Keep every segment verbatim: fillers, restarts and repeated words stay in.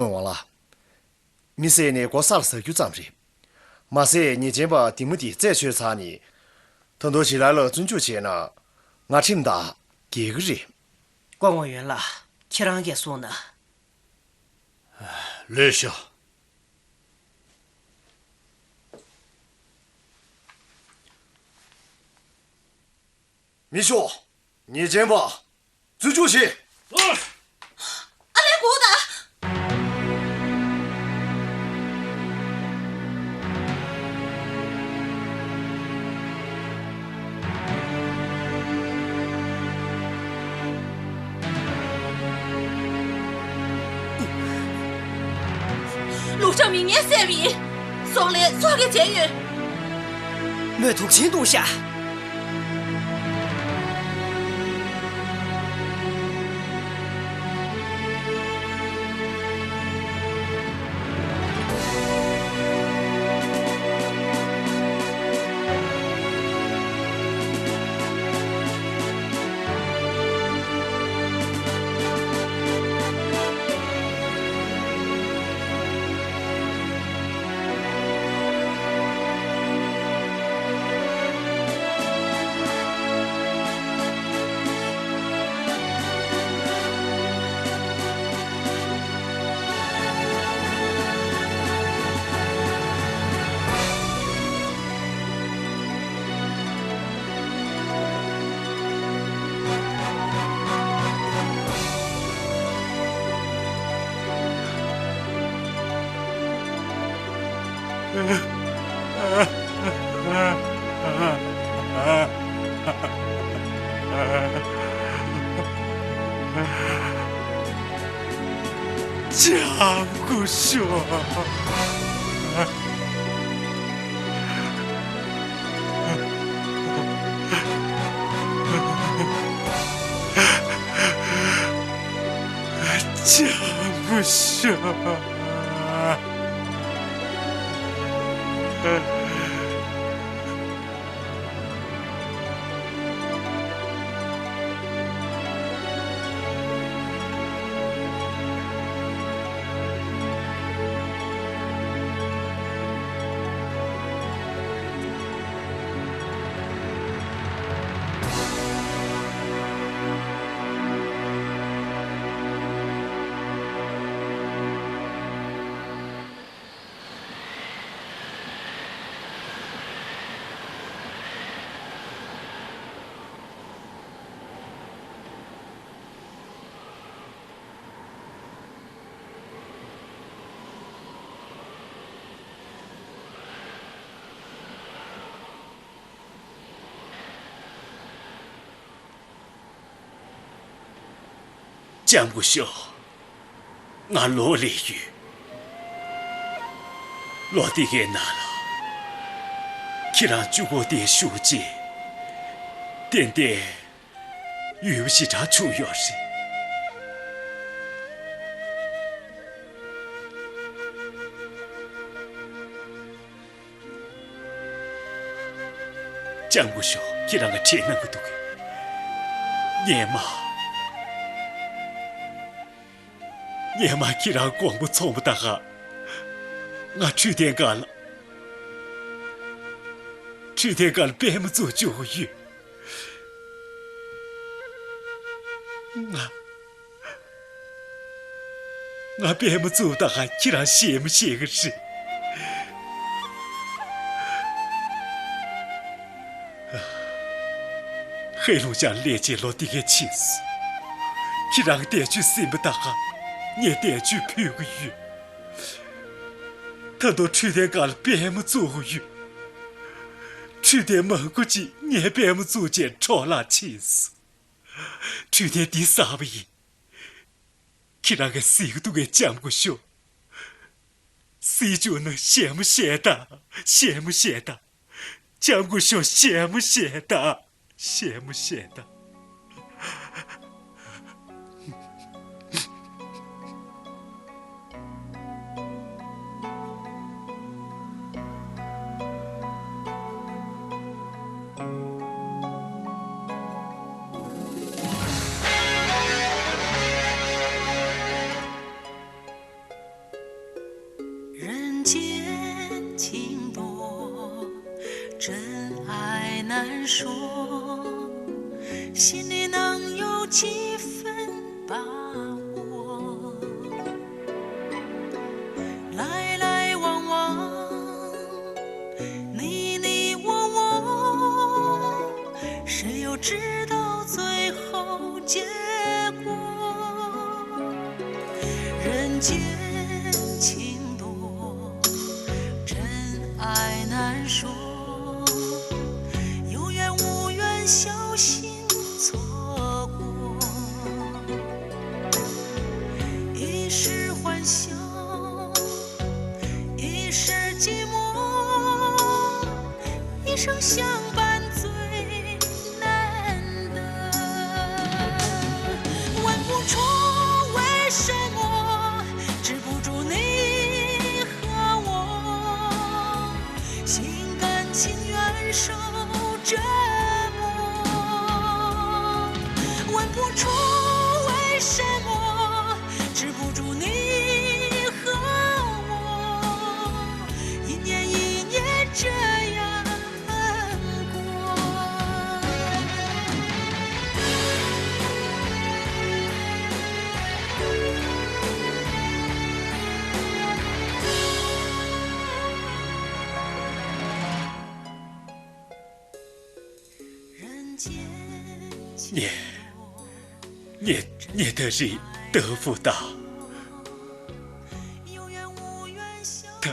ཝང་ལགས། མི་བསད་ནས་མགོ་ས་ལ་ཟག་རྒྱུ་ཙམ་རེད། མ་ཟད་ཉེས་ཅན་པ་འདི་མོ་འདི་རྩད་ཆོད་ཚར་ནས། ད་དུང་ཞི་ལཱ་ལ་བཙོན་འཇུག་བྱས་ན། ང་ཁྲིམས་ཐག་འགལ་གྱི་རེད། ཀོང་ཝང་ཡོན་ལགས། ཁྱེད་རང་གིས་གསུངས་ན། ལོས་ཤོག་མི་ཤོག་ཉེས་ཅན་པ། བཙོན་འཇུག་བྱེད། ཨ་ལས་སྒུག་དང་། ལུག་ཁྲ་མིང་ངས་བསད་པ་ཡིན། སྲོག་ལན་ཚོགས་ཀྱིས་འཇལ་ཡོད། མོས་དུག་ཆེན་བཏུང་ཤག་ལྕམ་སྐུ་ཞབས། ལྕམ་སྐུ་ཞབས། ལྕམ་སྐུ་ཞབས། ང་ལོག་སླེབས་ཡོད། ལོ་དེ་གའི་ནང་ལ། ཁྱེད་རང་གཅུང་པོ་དེ་བཞུགས་རྗེས། ཏན་ཏན་ཡུས་པ་ཞེ་དྲག་བྱུང་ཡོད་རེད། ལྕམ་སྐུ་ཞབས། ཁྱེད་རང་ག་འདྲ་གནང་གི་འདུག་གས། སྔན་མ། སྔན་མ་ཁྱེད་རང་དགོང་མོ་ཚོང་པ་ད་ག་ང་འཕྲོད་བསྟེན་སྒང་ལ། འཕྲོད་བསྟེན་སྒང་ལ་པད་མ་བཙུགས་བཅུག་གི་ཡོད། ང་། ང་པད་མ་བཙུགས་ད་ག་ཁྱེད་རང་ཤེས་མི་ཤེས་གི་རེད། ཧེ་ལུང་ཅང་སླེབས་རྗེས་ལོ་འདི་གའི་ཕྱིན་སོང་། ཁྱེད་རང་གི་དལ་ཆོས་ཟིན་པ་ད་ག་ངས་དལ་ཆོས་ཕུལ་གི་ཡོད། ད་དུང་འཕྲོད་བསྟེན་སྒང་ལ་པད་མ་བཙུགས་གི་ཡོད། འཕྲོད་བསྟེན་མང་པོ་ཅིག་ངས་པད་མ་བཙུགས་རྗེས་འཕྲོ་བརླག་ཕྱིན་སོང་། འཕྲོད་བསྟེན་འདི་བཟང་པོ་ཡིན། ཁྱེད་རང་གིས་གཟིགས་ཀྱི་འདུག་གས། ལྕམ་སྐུ་ཞབས། གཟིགས་བཅུག་ན་བཤད་མོ་བཤད་དང་། བཤད་མོ་བཤད་དང་། ལྕམ་སྐུ་ཞབས། བཤད་མོ་བཤད་དང་། བཤད་མོ་བཤད་དང་། 间情多，真爱难说，心里能有几分把握？来来往往，你你我我，谁又知道最后结果？人间情多，真爱难说，有缘无缘，小心错过。一时欢笑，一时寂寞，一生相伴最难得。问不出为什么，止不住你和我，心甘情愿受折磨。问不出为什么，止不住你和我，一年一年这样过。ངས། ངས། ངས་ད་རེས་ཏཱ་ཧྥུ་དང་། ད།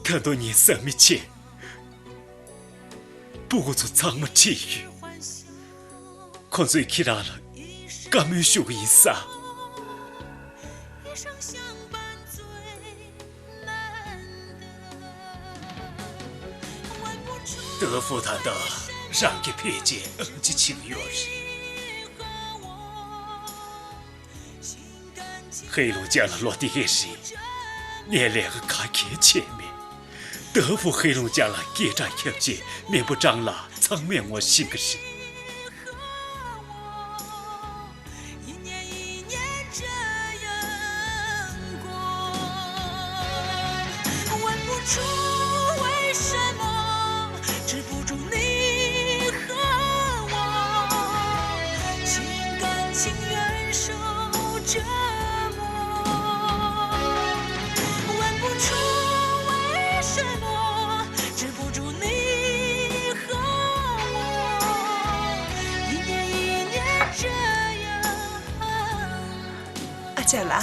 ད་དུང་ངའི་བཟའ་མི་བྱས། སྤུ་གུ་ཚོ་ཚང་མ་ཁྲིད་ཡོད། ཁོ་ཚོས་ཁྱེད་རང་ལ་བཀའ་མོལ་ཞུ་གི་ཡིན་ས། ཏཱ་ཧྥུ་ད་ལྟ་རང་གི་ཕལ་ཆེར་ཨང་ཅི་ཆིབས་ཡོད་རེད། ཧེ་ལུང་ཅན་ལ་ལོ་དེ་གས་རིང་ངས་ལས་ཀ་ག་གེ་བྱས་མེད། ཏཱ་ཧྥུ་ཧེ་ལུང་ཅན་ལ་སྐད་གྲགས་ཁྱབ་རྗེས་མེས་པོ་ཀྲང་ལགས་ཚང་མས་ངོ་ཤེས་ཀྱི་རེད། ཨ་ཅག་ལགས།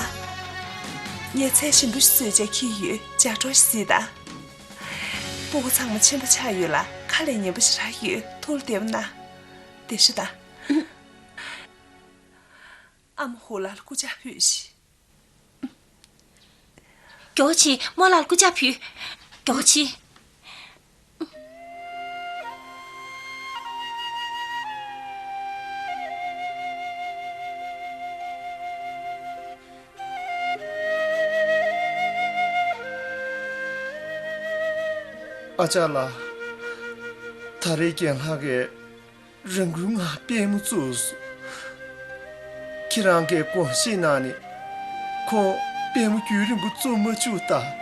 ངས་ཚལ་ཞིམ་པོ་ཞིག་བཟོས་བྱས་འཁྱེར་ཡོད། ཇ་གྲོགས་ཤིག་གཟིགས་དང་། སྤུ་གུ་ཚང་མ་ཆེན་པོ་ཆགས་ཡོད་ལ་ཁ་ལས་ཉན་པོ་ཞེ་དྲག་ཡོད། ཐུགས་ལ་བདེ་པོ་གནང་། བདེ་ཤོག་དང་། ཨ་མ་ཧུ་ལགས་ལ་སྐུ་ཕྱག་ཕུལ་ཞིག། མགྱོགས་བྱེད། རྨོ་ལགས་ལ་སྐུ་ཕྱག་ཕུལ། མགྱོགས་བྱེད། ཨ་ཅག་ལགས། ད་རེས་རྒན་ལགས་ཀྱིས་རང་འགུལ་ངང་པུས་མོ་བཙུགས་སོང་། ཁྱེད་རང་གིས་དགོངས་བཞེས་གནང་ནས་ཁོང་པུས་མོ་རྒྱུན་རིང་པོ་བཙུགས་མ་བཅུག་དང་།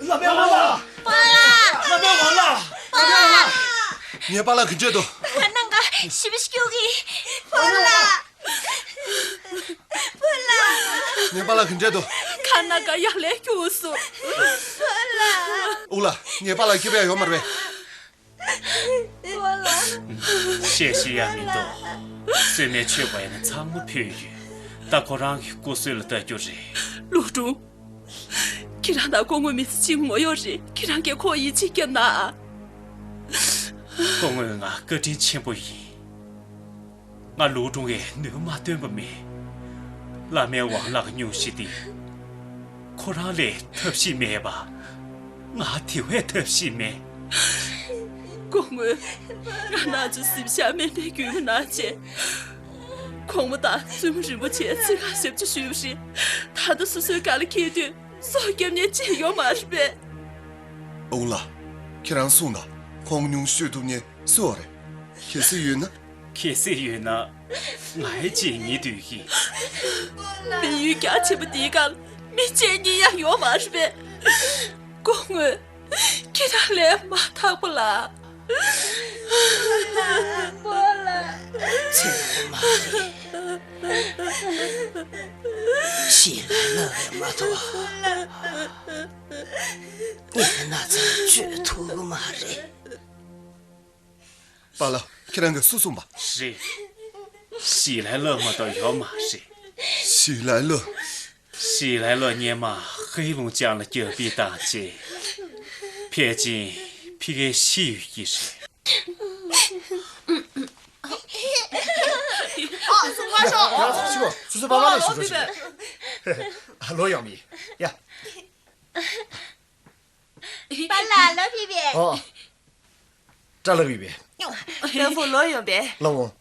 བླ་མའི་དབང་ལ། པཱ་ལགས། བླ་མའི་དབང་ལ། པཱ་ལགས། ངའི་པཱ་ལགས་ག་འདྲས་འདུག་ཁ་ན་ཁ་ཞེ་པོ་ཞིག་སྐྱོ་གི། པཱ་ལགས། པཱ་ལགས། ངའི་པཱ་ལགས་ག་འདྲས་འདུག་ཁ་ན་ཁ་ཡག་ལས་སྐྱོ་སོང་། པཱ་ལགས། ཨུ་ལ། ངའི་པཱ་ལགས་སྐྱོ་པོ་ཡོད་མ་རེད་པས། པཱ་ལགས། བཤད་ཤེས་ཡ་མི་འདུག་བསོད་སྨན་མཆོད་པ་ཡིན་ན་ཚང་མ་ཕུལ་ཡོད། ད་ཁོ་རང་གི་སྐུ་གཟུགས་ལ་ལྟ་རྒྱུ་རེད། ལུའུ་ཀྲུང་། ཁྱེད་རང་དང་སྐུ་ངོ་མི་ཚེ་གཅིག་ངོ་ཡོད་རེད། ཁྱེད་རང་གིས་ཁོ་ཡིད་ཆེས་བསྐྱེད་ན། སྐུ་ངོས་ང་བཀའ་དྲིན་ཆེན་པོ་ཡིན། ང་ལུའུ་ཀྲུང་གིས་ནུས་མ་བཏོན་པ་མེད། བླ་མའི་དབང་ལག་སྨྱོ་བཤད་དེ། ཁོ་རང་ལས་ཐབས་ཤེས་མེད་པ། ང་དེ་བས་ཐབས་ཤེས་མེད། སྐུ་ངོ། ང་རང་ཚོའི་གཟིམ་ཤག་སྨན་པའི་རྒྱུད་ལ་གནང་བྱས། གོང་མ་དང་བཙུན་མོ་རིན་པོ་ཆེ་ཚིག་ཁ་ཞབས་ཕྱི་ཞུས་པ་རེད། ད་ལྟ་སོ་སོའི་སྒང་ལ་འཁེལ་དུས་སྲོག་སྐྱོབ་མཁན་ཅིག་ཡོད་མ་རེད་པས། ཨོང་ལགས། ཁྱེད་རང་གསུངས་ན་ཁོང་ཉུང་ཤོས་ཐུབ་མཁན་སུ་རེད། གལ་སྲིད་ཡོད་ན། གལ་སྲིད་ཡོད་ན། ང་ཡི་རྗེས་གཉིས་སྡོད་ཀྱི། མི་ཡུལ་རྒྱ་ཆེན་པོ་འདིའི་སྒང་ལ་མི་རྗེས་གཉིས་ཡང་ཡོད་མ་རེད་པས། སྐུ་ངོ། ཁྱེད་རང་ལས་མ་ཐག་པ་ལ། ཚེ་རིང་མ་རེད། ཞི་ལའི་ལག་ཡ་མ་ཐོབ། ངས་ན་ཚ་བཅོས་ཐུབ་ཀྱི་མ་རེད། པཱ་ལགས། ཁྱེད་རང་གིས་སུ་གསུངས་པ། རེད། ཞི་ལའི་ལག་མ་གཏོགས་ཡོད་མ་རེད། ཞི་ལའི་ལག་ཞི་ལའི་ལག་སྔོན་མ་ཧེ་ལུང་ཅང་ལ་རྒྱག་སྤེལ་བཏང་རྗེས། ཕལ་ཆེར་ཕ་གིར་ཤི་ཡོད་ཀྱི་རེད། ཨ། སུ་ཡ། ཡ། ཆི་གོ། སོ་སོའི་པཱ་ལགས་ལ་ཞུ་རོགས་ཞུ། ཨ། ལོ་ཡོང་མི། ཡ། པཱ་ལགས་ལོ་ཕེབས་པས། ཨོ། བཀྲ་ལ་ཕེབས་པས། ལོ་ཕུག་ལོ་ཡོང་པས། ལོ་འོང་།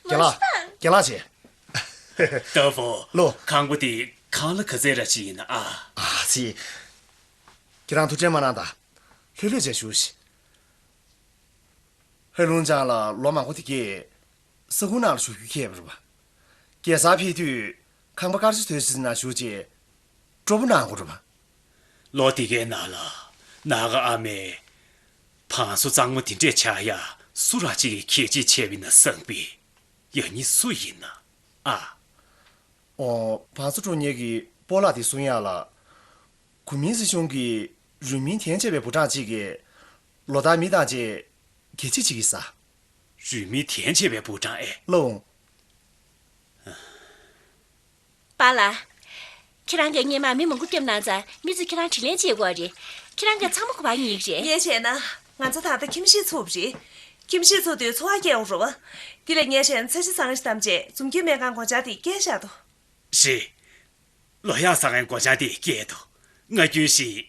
རྒན་ལགས། རྒན་ལགས་བྱས། ཏ་ཕོ། ལོ། ཁང་པ་དེ་ཁང་གླ་ག་ཚད་ར་ཅིག་ཡིན་ན་ཨ། ཨ་ཙི། ཁྱེད་རང་ཐུགས་ཁྲལ་མ་གནང་དང་། ལྷོད་ལྷོད་བྱས་བཞུགས་ཤིག་ཧེ་ལུང་ཅང་ལ་ལོ་མང་པོ་དེ་གས་ས་ཁུག་ནང་ལ་བཞུགས་རྒྱུ་ཁེལ་བ་རེད་པ། རྒྱལ་སར་ཕེབས་དུས་ཁང་པ་དཀར་ཆག་དོད་ཅིག་ནང་བཞུགས་རྗེས་སྤྲོ་པོ་གནང་དགོས་རེད་པ། ལོ་དེ་གའི་ནང་ལ་ནཱ་གི་ཨ་མས་བང་སོ་གཙང་མ་དེ་འདྲས་ཆགས་ཡ་སུ་ར་གཅིག་གིས་ཁས་ཆེ་བྱས་པ་ཡིན་ན་བསམ་པས། ཡང་ནི་སུ་ཡིན་ན་ཨ། ཨོ། བང་སོ་འབྲོག་གཉེར་གྱི་སྤོ་ལགས་དེ་གསུང་ཡག་ལ། གོ་མིན་སྲིད་གཞུང་གི་རུས་མིང་དན་ཆེ་བའི་བུ་གྲངས་གཅིག་གིས་ལོ་ལྟར་མི་བཏང་རྗེས་རྒྱལ་གཅེས་བྱེད་ཀྱི་ས། རུས་མིང་དན་ཆེ་བའི་བུ་གྲངས་ཨེ། ལོ། པཱ་ལགས། ཁྱེད་རང་གིས་སྔོན་མ་མི་མང་པོ་སྐྱོབ་གནང་ཙང་མི་ཚོས་ཁྱེད་རང་དྲིན་ལན་འཇལ་དགོས་རེད། ཁྱེད་རང་གིས་ཚང་མ་གོ་བ་ངེས་རེད། ངས་བྱས་ན་ང་ཚོ་ད་ལྟ་ཁྱིམ་གཞིས་ཚུགས་པ་རེད། ཁྱིམ་གཞིས་ཚུགས་དུས་འཚོ་བ་སྐྱེལ་དགོས་རེད་པ། དེ་ལས་ངས་བྱས་ན་ཚ་ཞིང་བཟང་ཞིང་བསྡམས་བྱས་འཛོམས་སྐྱིད་སྨན་ཁང་སྒོ་བྱང་དེ་བསྐྱལ་བཞག་འདུག་རེད། ལོ་ཡག་བཟང་ངན་སྒོ་བྱང་དེ་བསྐྱལ་འདུག་ང་སྐྱོན་ཞིག་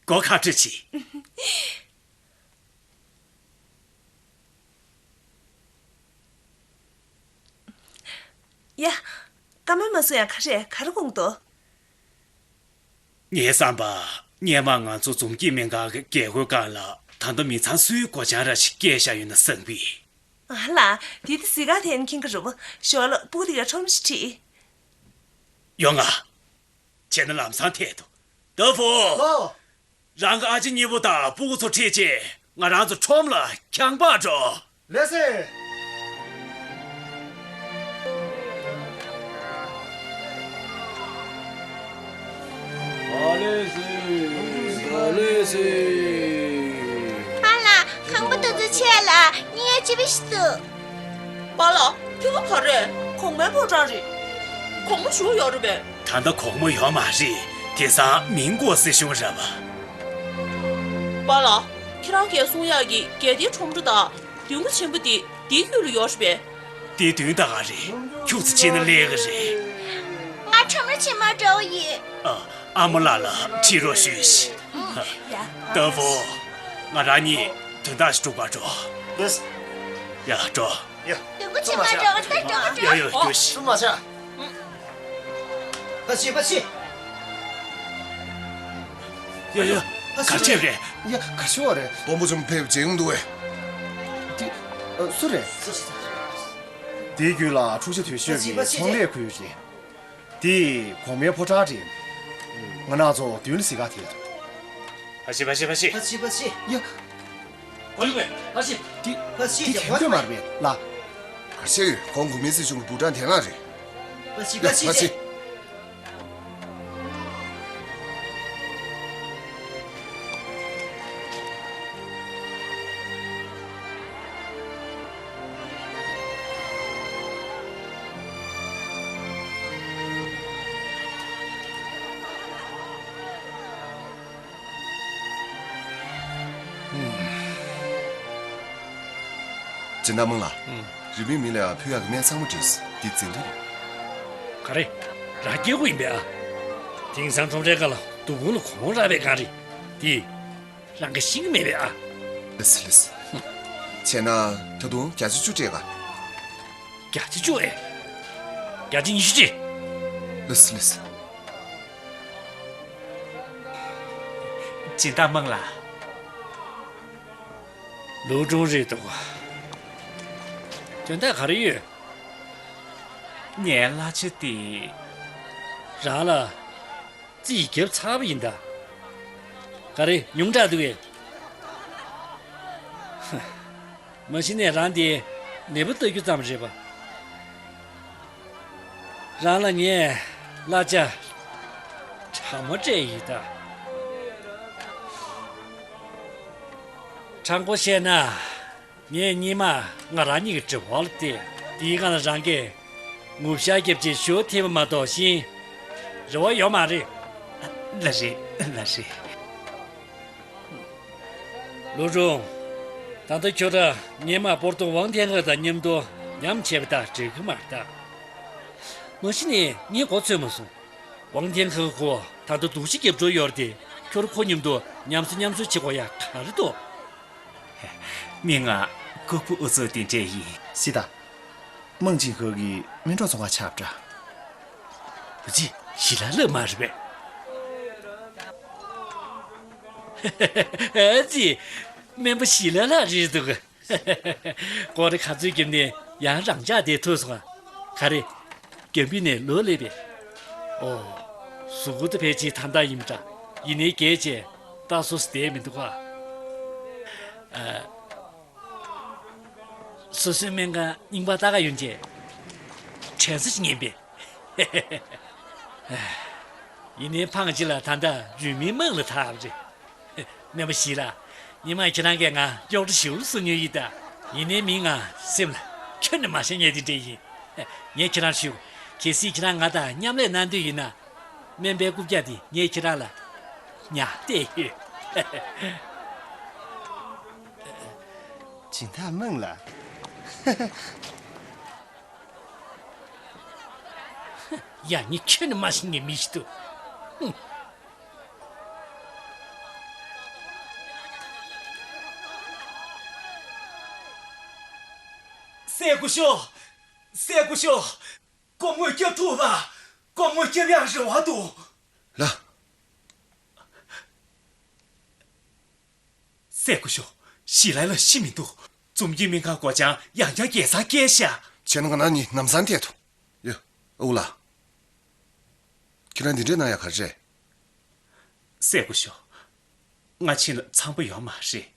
སྒོ་ཁ་ཁྲིད་ཅིག་ཡ། བཀའ་མོལ་མ་གསུང་ཡང་ཁ་རས་ག་རེ་དགོངས་འདུག་ངའི་བསམ་པ། སྔོན་མ་ང་ཚོ་འཛོམས་སྐྱིད་སྨན་ཁང་གི་རྒྱལ་སྒོའི་སྒང་ལ་ད་ལྟ་མི་ཚང་སུའི་སྒོ་བྱང་ར་ཞིག་བསྐྱལ་བཞག་ཡོད་ན་བསམ་གི། ཨ་ལ། དེ་དེ་གཟིགས་ག་དེ་ནི་ཁྱིམ་ག་རུ་བོ་ཞོ་ལོ་སྤུ་གུ་དེ་ག་ཁྲོམ་ཞིག་ཁྲིད། ཡོང་ང་། བྱས་ན་ལམ་སང་ཐད་དུ། ཏ་ཕོ། ལོ། རང་གི་ཨ་ཅེ་གཉིས་པོ་དང་སྤུ་གུ་ཚོ་ཁྲིད་ཅེས་ང་རང་ཚོ་ཁྲོམ་ལ་ཁྱང་པ་འགྲོ། ལགས་སེ། ཨ་ལེ་སེ། ཨ་ལེ་སེ། པཱ་ལགས། ཁང་པ་དེ་ཚོ་ཆེ་ལ་གཉིད་ཡ་ཅི་བི་ཞིག་འདུག་པཱ་ལགས། ཁྱོད་ག་རེ། གོང་མའི་ཕོ་བྲང་རེད། གོང་མ་བཞུགས་ཡོད་རེད་པས། ད་ལྟ་གོང་མ་ཡོད་མ་རེད། དེང་སང་མིང་གོ་སྲིད་གཞུང་རེད་པ། པཱ་ལགས། ཁྱེད་རང་གིས་གསུང་ཡག་གི་རྒྱལ་སྡེའི་ཁྲོམ་ར་དང་མདུན་སྒོ་ཆེན་པོ་དེ་འདིའི་རྒྱུད་ལ་ཡོད་རེད་པས། དེ་མདུན་ད་ག་རེད། ཁྱུག་ཙམ་ཕྱིན་ན་སླེབས་གི་རེད། ང་ཁྲོམ་ར་ཆེན་མོར་འགྲོ་གི་ཡིན། ཨ། ཨ་མ་ལགས་ལ་ཁྲིད་རོགས་ཞུས་ཤིག་ཡ། ཏ་ཕོ། ང་རང་གཉིས་དོན་དག་ཞིག་སྒྲུབ་པར་འགྲོ། ལགས། ཡ། འགྲོ། ཡ། མདུན་སྒོ་ཆེན་མོར་འགྲོ་གི་ཡིན། ད་འགྲོ་གི། འགྲོ། ཡ། ཡ། འགྲོ་ཤིག་ཚུར་མ་ཆག་ཕ་ཕྱི། ཕ་ཕྱི། ཡ་ཡ། ག་ཕྱི་རེད། ཡ། ག་ཕྱི་བ་རེད། དཔོན་པོ་ཆེན་པོ་ཕེབས་མཇལ་འདུག་བས། དེ། ཨ། སུ་རེད། དེའི་རྒྱུད་ལ་འཁྲུག་ཆ་དོད་ཤོས་ཀྱི་ཚོང་ལས་ཁུལ་རེད། དེ་གོང་མའི་ཕོ་བྲང་རེད། ང་རང་ཚོ་མདུན་ལ་གཟིགས་ག་ཐད། ཕ་ཕྱི་ཕ་ཕྱི་ཕ་ཕྱི། ཕ་ཕྱི་ཕ་ཕྱི། ཡ། ཕ་ཕྱི། དེ་དེ་དེ་དོན་མ་རེད་པས་ལགས། ག་ཤེད་ཡོད། ཁོང་གོང་མའི་སྲིད་གཞུང་གི་བུ་གྲངས་དེ་ལ་རེད། ཕ་ཕྱི་ཡ། ཕ་ཕྱི། ཕ་ཕྱི། སྦྱིན་བདག་དམངས་ལགས། ཨུམ། རིན་པོའི་མིང་ལ་ཕུལ་ཡག་གི་སྨན་ཚང་མ་བྲིས། འདི་འཛིན་གྲྭ་རེད། ག་རེ། རང་སྐྱེ་དགུ་ཡིན་པས་ཨ། དེང་སང་ཁྲོམ་རའི་ཁ་ལ་སྡུག་གུང་ལ་གོང་རག་པའི་སྒང་རེད། འདི་རང་གིས་ཤེས་ཀྱི་མེད་པས་ཨ། ལགས་སེ་ལགས་སེ། བྱས་ན་ད་དུང་བརྒྱ་ཆ་བཅུ་སྤྲད་ག། བརྒྱ་ཆ་བཅུ་ཨེ། བརྒྱ་ཆ་ཉི་ཤུ་སྤྲད། ལགས་སོ་ལགས་སོ། སྦྱིན་བདག་དམངས་ལགས། ལུའུ་ཀྲུང་རེད་འདུག། དོན་དག་ག་རེ་ཡོད། ངའི་གླ་ཆ་དེ། རང་ལ་རྩིས་བརྒྱབ་ཚར་བ་ཡིན་ད། ག་རེ་ཉུང་དྲགས་འདུག་གས། མ་གཞི་ནས་རང་དེ་ནད་པ་ལྟ་རྒྱུ་ཙམ་རེད་པ། རང་ལ་ངས་གླ་ཆ་དྲང་མོ་སྤྲད་ཡིན་ད། དྲང་པོ་བཤད་ན། ངས་སྔོན་མ་ང་རང་ཉིད་ཀྱི་གྲུ་བོར་བལྟས། དེའི་སྒང་ལ་རང་གིས་ངུ་ཤག་རྒྱབ་ཅིང་ཞུ་ཐེབས་པ་མ་གཏོགས་གཞན་རེ་བ་ཡོད་མ་རེད། ལགས་རེད། ལགས་རེད། ལུའུ་ཀྲུང་། ད་ལྟ་ཁྱོད་རང་སྔོན་མ་སྤོར་ཐོན་ཝང་ཐེན་ཧེ་དང་མཉམ་དུ་མཉམ་བྱས་པ་དང་འགྲིག་གི་མ་རེད་ད། མ་གཞི་ནས་ངས་མགོ་ཚོས་མ་སོང་། ཝང་ཐེན་ཧེ་ཁོ་ད་ལྟ་སྡུག་ཅག་རྒྱབ་འགྲོ་ཡོད་རེད་དེ། ཁྱོད་ཁོ་མཉམ་དུ་མཉམ་བཟོ་མཉམ་བཟོ་བྱེད་དགོས་ཡ་ག་རེ་འདུག། མི་ང་ལྐུགས་པ་ཨུ་ཚུགས་དེ་འདྲས་ཡིན། སྲིད་ད། དམངས་ཆིང་ཧེ་གིས་སྨིན་གྲོགས་ཚོང་ཁང་ཆགས་པ་འདྲ། ཨ་ཙི། ཞི་ལ་ལགས་མ་རེད་པས། ཨ་ཙི། སྨན་པ་ཞི་ལ་ལགས་རེད་འདུག། སྐོར་ར་ག་ཚོད་བརྒྱབ་ནས་ཡང་རང་འཇགས་བསྡད་ཐུབ་སོང་ང་། ག་རེ། རྒྱ་འབུད་ནས་ལོག་སླེབས་པས། ཨོ། གཟུགས་པོ་དེ་ཕལ་ཆེར་ཐང་ཐང་ཡིན་པ་འདྲ། ཡིན་ནའི་རྒས་བྱས་ལྟ་སོ་སོ་བསྡད་མི་འདུག་ག། ཨ། སོ་སོའི་སྨན་ཁང་རྙིང་པ་ལྟ་ག་ཡོང་བྱས། དྲན་གསོ་ཞིག་ཉན་པས། ཡིན་ནའི་ཕངས་ཅི་ལ་ད་ལྟ་རུས་མིང་དམངས་ལ་ཐག་རེད། སྨན་པ་ཞི་ལགས། སྔོན་མ་ཁྱེད་རང་གིས་ང་གཡོག་འདྲ་ཞིག་བཟོ་མྱོང་ཡིན་ད། ཡིན་ནའི་མིང་ང་སེམས་ལ་ཁྱོན་ནས་མ་བཞེངས་མཁན་དེ་འདྲ་ཡིན། ངས་ཁྱེད་རང་ཞུ། གལ་སྲིད་ཁྱེད་རང་ང་དང་མཉམ་ལས་གནང་འདོད་ཡིན་ན། སྨན་པའི་རྐུབ་བཀྱག་དེ་ངས་ཁྱེད་རང་ལ་ཉར་བསྡད་ཡོད། སྦྱིན་བདག་དམངས་ལགས། ཡ། ངས་ཁྱོན་ནས་མ་ཤེས་མཁན་མི་ཞིག་འདུག། ཧུམ། སྲས་སྐུ་ཞབས། སྲས་སྐུ་ཞབས། སྒོར་མོ་བརྒྱ་ཐུག་པ། སྒོར་མོ་བརྒྱ་ཡག་རེ་བ་འདུག། ལགས། སྲས་སྐུ་ཞབས། ཞི་ལའི་ལགས་ཤི་མི་འདུག། འཛོམས་སྐྱིད་སྨན་ཁང་སྒོ་བྱང་ཡང་བསྐྱར་རྒྱལ་ས་བསྐྱལ་ཤག། བྱས་ན་ང་རང་གཉིས་ལམ་སང་བསྡད་དོ། ཡ། ཨུ་ལགས། ཁྱེད་རང་འདི་འདྲས་གནང་ཡ་ག་རེ་རེད། སྲས་སྐུ་ཞབས། ང་ཕྱིན་ལ་འཚམས་པོ་ཡོད་མ་རེད།